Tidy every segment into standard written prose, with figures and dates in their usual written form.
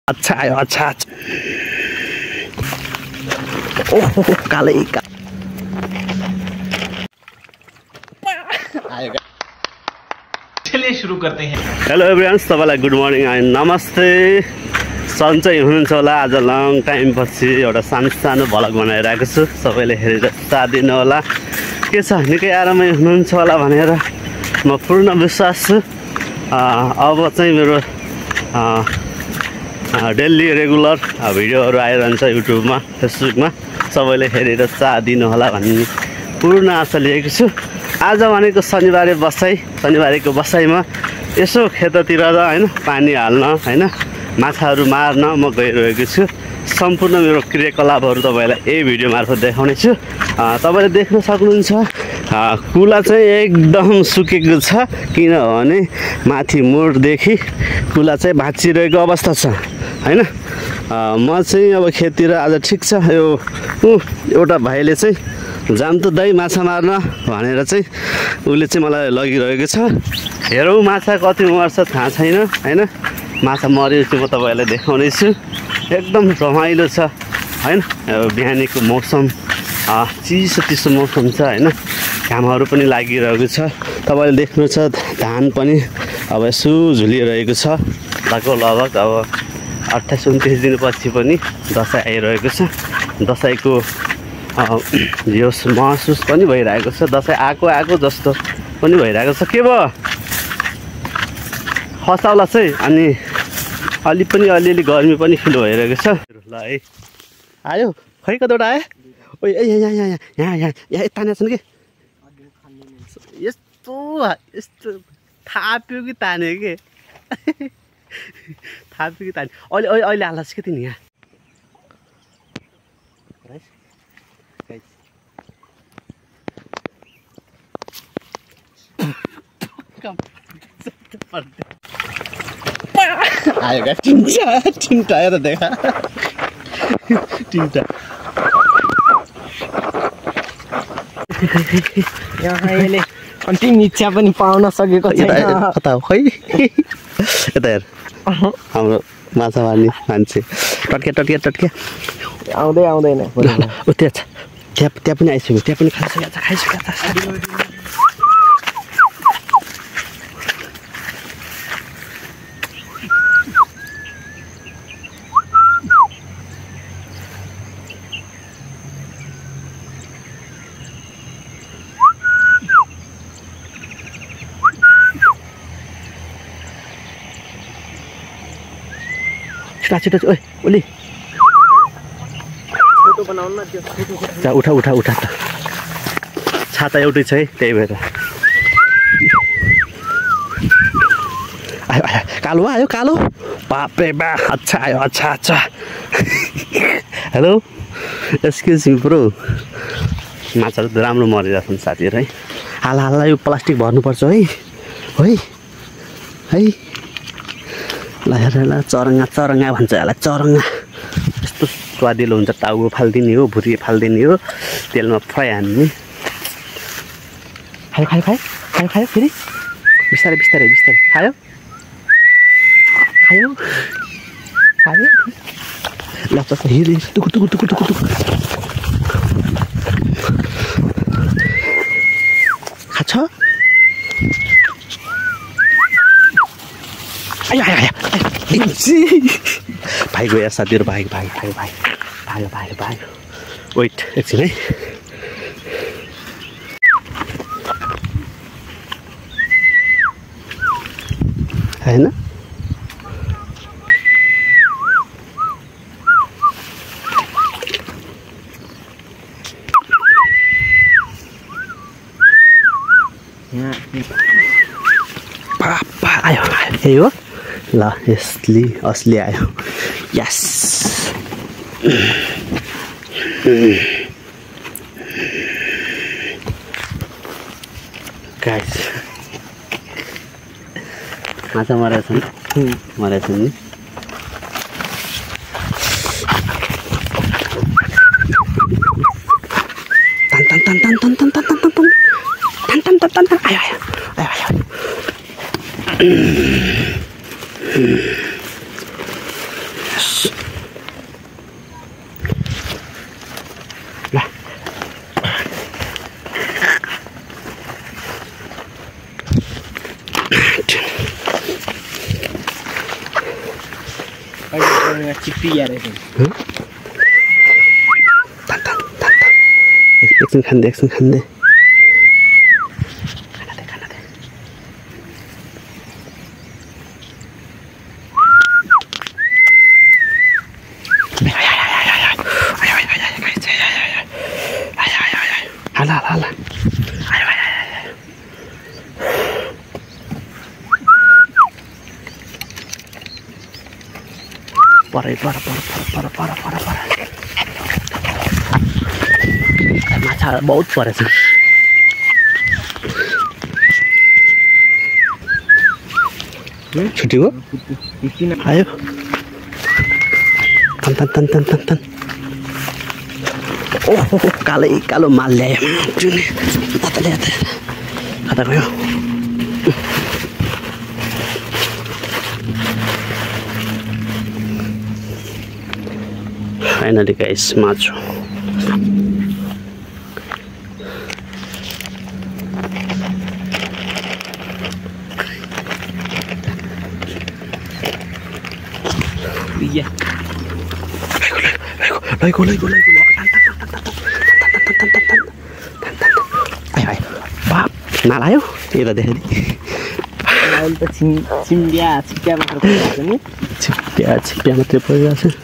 अच्छा आयो अच्छा ओहो काले का आएगा। चलिए शुरू करते हैं। हेलो एभ्रिवान, सबैलाई गुड मर्निङ एन्ड नमस्ते। सन्चै हुनुहुन्छ होला। आज लङ टाइम पछि एउटा सानो भ्लग बनाइरहेको छु। सबैले हेरेर साथ दिनु होला। के छ, निकै आरामै हुनुहुन्छ होला भनेर म पूर्ण विश्वास छु। अब चाहिँ मेरो डेली रेगुलर भिडियोहरू आइरहन्छ युट्युबमा, फेसबुकमा। सबैले हेरेर साथ दिनु होला भन्ने पूर्ण आशा लिएको छु। आज भनेको शनिबारको बसाइमा यसो खेततिर र हैन पानी हाल्न हैन माछाहरू मार्न म गइरहेको छु। सम्पूर्ण मेरो क्रियाकलापहरू तपाईँलाई यही भिडियो मार्फत देखाउने छु। तपाईँले देख्न सक्नुहुन्छ कुला चाहिँ एकदम सुकेको छ, किनभने माथि मुडदेखि कुला चाहिँ भाँचिरहेको अवस्था छ हैन। म चाहिँ अब खेततिर आज ठिक छ। यो एउटा भाइले चाहिँ जाम त दाइ माछा मार्न भनेर चाहिँ उसले चाहिँ मलाई लगिरहेको छ। हेरौँ माछा कति मर्छ थाहा छैन हैन। माछा मरेपछि म तपाईँहरूलाई देखाउने छु। एकदम रमाइलो छ हैन। बिहानीको मौसम चिसो मौसम छ हैन। घामहरू पनि लागिरहेको छ। तपाईँले देख्नु छ धान पनि अब यसो झुलिरहेको छ। लगभग अब 28-29 दिनपछि पनि दसैँ आइरहेको छ। दसैँको यो महसुस पनि भइरहेको छ। दसैँ आएको जस्तो पनि भइरहेको छ। के भयो खसाउला चाहिँ अनि अलिअलि गर्मी पनि फिल भइरहेको छ। ल है आयो खै कतिवटा आयो। ओ यहाँ तानेको छन् कि यस्तो थाप्यो कि तान्यो कि थाप्यो कि तान्यो। अहिले हाल्छ कि तिनी यहाँ आएगा टिंटा आयो त देखा टिंटा यहाँ यसले अन्तिम इच्छा पनि पाउन सकेको छैन। कता हो खै यता हेर हाम्रो माछा मार्ने मान्छे टट्के आउँदैन ऊ त्यहाँ पनि आइसक्यो। त्यहाँ पनि खाइसक्यो। छिटो ओइ ओली फोटो बनाउन न त्यो उठा त छाता एउटै छ है, त्यही भएर आयो कालो आयो कालो बाप्रे बा। अच्छा आयो अच्छा हेलो एक्सक्युज मी ब्रो। माछाहरू त राम्रो मरिरहेको छन् साथीहरू है। हाल यो प्लास्टिक भर्नुपर्छ है ल हेर चरङ्गा भन्छ यसलाई। चरङ्गा यस्तो स्वादिलो हुन्छ। टाउको फालिदिने हो, भुरी फालिदिने हो, तेलमा फ्राई हान्ने। खायो फेरि बिस्तारै खायो ल हिँड टुकु खाछ। भाइ गयो साथीहरू। भाइ वेट एकछिन है। होइन पापा आयो यही हो ल। यसले असली आयो। यस गाइस माछा मरेको छ नि। ल चिप्पिया रहेछ एकछिन खाँदै खाना दे हाला पर माछा बहुत परेछ छुट्यो आयो तन ओहो कालो माल ल्यायो कता गयो फाइनली गाइस माछो लैगो बाप नालायो यता देखेँ अहिले त छिम्बिया मात्र परिरहेको नि छिप्पिया मात्रै परिरहेको छ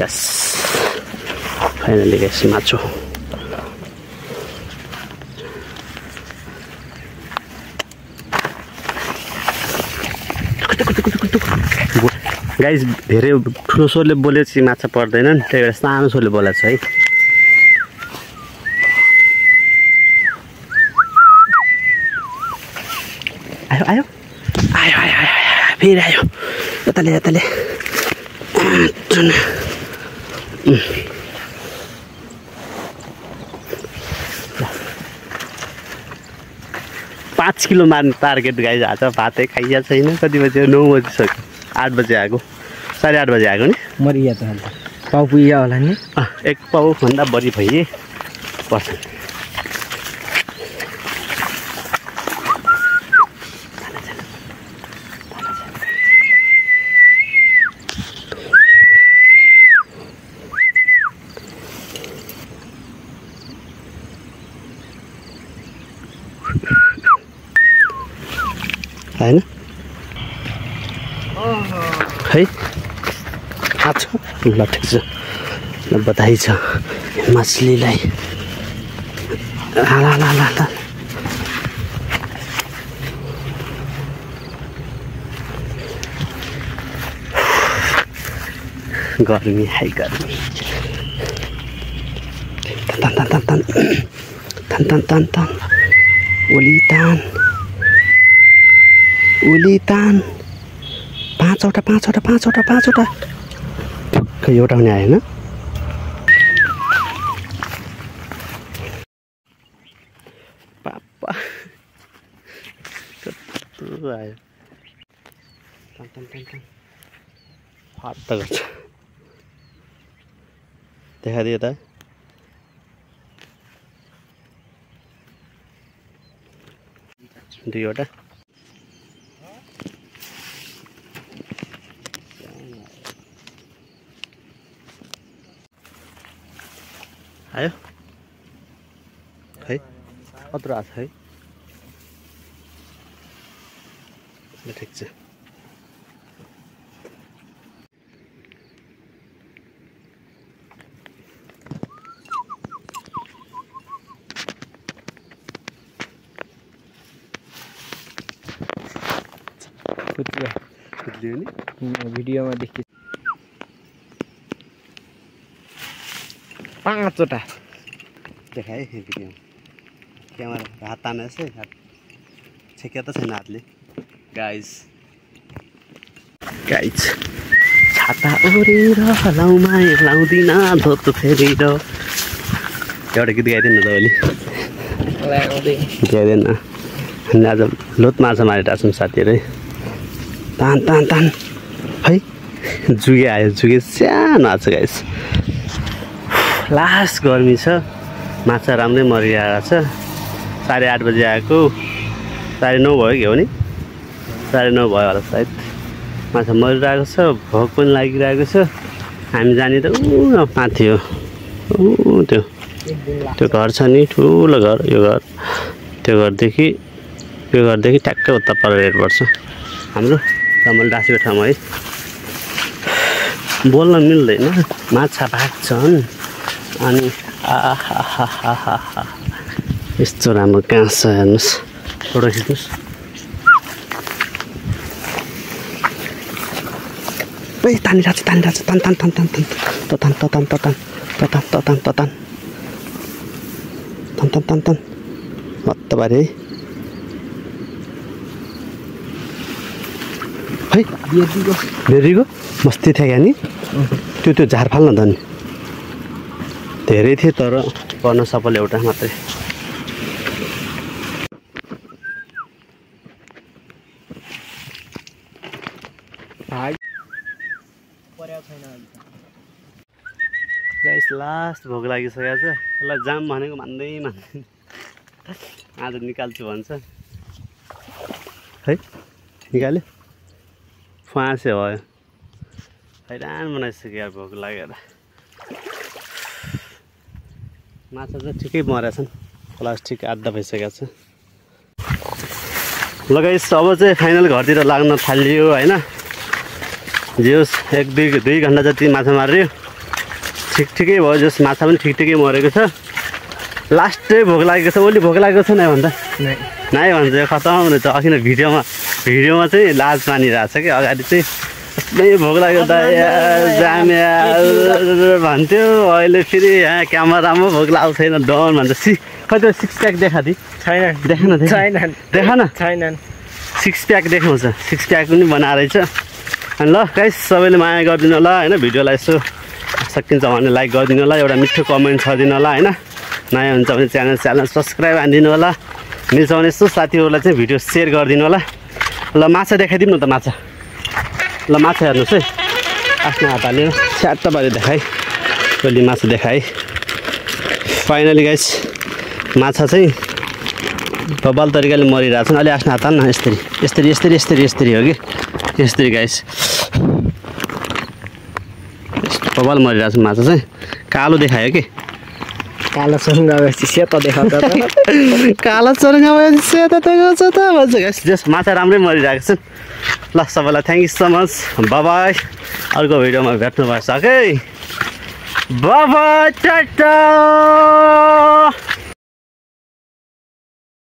यस फाइनली गाइस माछो गाइस धेरै ठुलो स्वरले बोलेपछि माछा पर्दैनन् त्यही भएर सानो स्वरले बोलेको छ है आयो फेरि आयो यताले 5 किलो मार्ने टार्गेट गाइस आज भातै खाइया छैन कति बजे 9 बजिसक्यो 8 बजे आएको 8:30 बजे आएको नि मरिया त हाल पाउ पुग्यो होला नि एक पाउ भन्दा बढी भइए पर्छ हैन है अच्छा ल ठिक छ ल बधाई छ मछलीलाई ला गर्मी है गर्मी तन ओली तान 5वटा खै एउटा पनि आएन पापा कस्तो आयो तन फाट गर्छ देखाइदियो त दुईवटा आयो है कत्रो आछ है ठिक छ कुद्लियो नि भिडियोमा देखि 5वटा देखाएँ भिडियो क्यामेरा हात तानेछ छेक्या त छैन हातले गाइस छाता ओरेर लाउमा लाउँदिन धोतो फेरेर एउटा गीत गाइदिनु त अहिले गाइदिएन अनि आज लोत माछा मारिरहेको छौँ साथीहरू तान तान तान है जुगे आयो जुगे सानो आएको छ गाइस लास्ट गर्मी छ माछा राम्रै मरिरहेको छ 8:30 बजे आएको 9:30 भयो कि हो नि 9:30 भयो होला सायद माछा मरिरहेको छ भोक पनि लागिरहेको छ हामी जाने त माथि हो त्यो घर छ नि ठुलो घर यो घर त्यो घरदेखि ट्याक्कै उता पर हेर्नुपर्छ हाम्रो कमल डाँसीको ठाउँमा है बोल्न मिल्दैन माछा भाग्छन् अनि यस्तो राम्रो काँस छ हेर्नुहोस् फोटो खिच्नुहोस् तानिरहेको छ तान मत्तबारी है भेरीको मस्ती थियो क्या नि त्यो झार फाल्न त नि धेरै थियो तर पर्न सफल एउटा मात्रै गाइस लास्ट भोक लागिसकेको छ यसलाई जाम भनेको मान्दै मान्दैन आज निकाल्छु भन्छ है निकाल्यो फाँसे भयो हैरान बनाइसक्यो भोक लागेर माछा चाहिँ ठिकै मरेछन् प्लास्टिक आधा भइसकेको छ ल गाइस अब चाहिँ फाइनल घरतिर लाग्न थालियो होइन जे होस् 1-2 घन्टा जति माछा मार्यो ठिकै भयो जस माछा पनि ठिकै मरेको छ लास्टै भोक लागेको छ ओली भोक लागेको छ नै भन्दा नाइ भन्छ खतम रहेछ अघि नै भिडियोमा चाहिँ लाज मानिरहेको छ कि अगाडि चाहिँ यस्तै भोक लाग्यो त जाम्या भन्थ्यो अहिले फेरि यहाँ क्यामेरामा भोक लाग्छ छैन डन भन्छ खै त्यो 6 प्याक देखादि छैन 6 प्याक देखाउँछ 6 प्याक पनि बनाएर छ अनि ल गाइस सबैले माया गरिदिनु होला होइन भिडियोलाई यसो सकिन्छ भने लाइक गरिदिनु होला एउटा मिठो कमेन्ट छरिदिनु होला होइन नयाँ हुन्छ भने च्यानल सब्सक्राइब हानिदिनु होला मिल्छ भने यस्तो साथीहरूलाई चाहिँ भिडियो सेयर गरिदिनु होला ल माछा देखाइदिउँ न त माछा ल माछा हेर्नुहोस् है आफ्नो हात हालेर छ्याट्ट पारेर देखाएँ कहिले माछा देखाएँ फाइनली गाइस माछा चाहिँ बबाल तरिकाले मरिरहेछन् अलि आफ्नो हात हाल्न यसरी हो कि यसरी गाइस बबाल मरिरहेछ माछा चाहिँ कालो देखायो कि कालो चरुङ्गा भएपछि सेतो देखाउँछ कालो चरुङ्गा भएपछि सेतो देखाउँछ त भन्छ गाइस जस माछा राम्रै मरिरहेको छ ल सबैलाई thank you so much bye-bye अर्को भिडियोमा भेट्नु भएछ है बाबाई टाटा